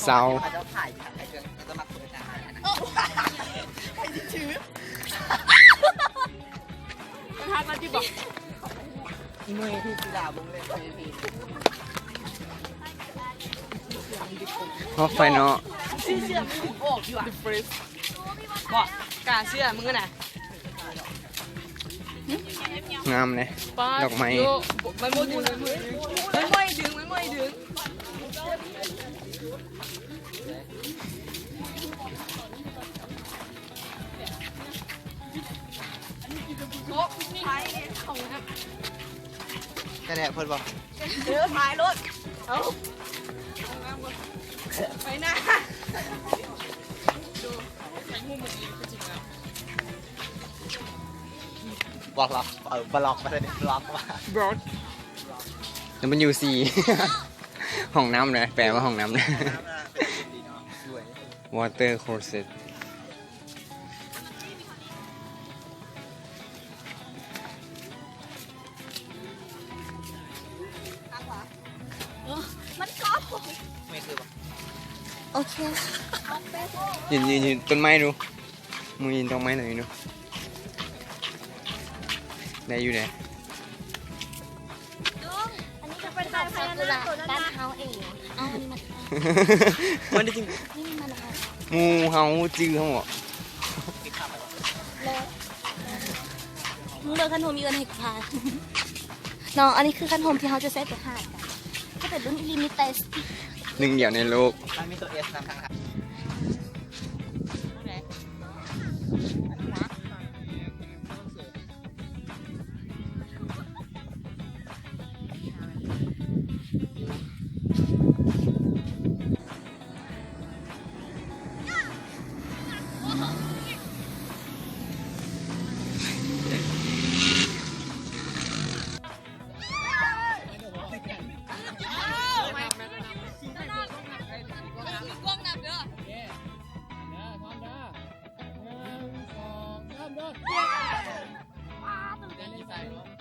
ເຊົາ ຮອບໄຟເນາະ ກາເຊື່ອມຶງນະ ງາມເດ້ ດອກໄມ້ ແທ້ແທ້ເພິ່ນບໍ່ ເດີ ຖ່າຍໂລດ ເອົາ ໄປໜ້າ ບລັອກ ເອີ ບລັອກ ບລັອກ ບລັອກ ດັບເບິນຢູຊີ ຫ້ອງນ້ຳເດ້ ແປວ່າຫ້ອງນ້ຳເດ້ Water Closet ໂອເຄ ຢືນ ຢືນ ຢືນຕົ້ນໄມ້ດູ ມືຢືນຕົ້ນໄມ້ໜ້ອຍໜຶ່ງດູ ໄດ້ຢູ່ເດ້. ອັນນີ້ກໍເປັນດອກຊາກຸຣະບ້ານເຮົາເອງ. ເອົາອັນນີ້ມາ ມັນໄດ້ຈິງ ນີ້ມັນ ໝູ່ເຮົາຈື່ເຮົາບໍ? ມຶງເບິ່ງຄັນໂຮມອີເອີ້ນໃຫ້ກູພາເນາະ. ອັນນີ້ຄືຄັນໂຮມທີ່ເຮົາຈະໃຊ້ໄປຫາດກັນ ຈະເປັນລຸ້ນ Limited ໜຶ່ງດຽວໃນໂລກ. ມັນມີຕົວ S ນຳທາງ. ໜຶ່ງ ສອງ ສາມ ເລີ່ມ.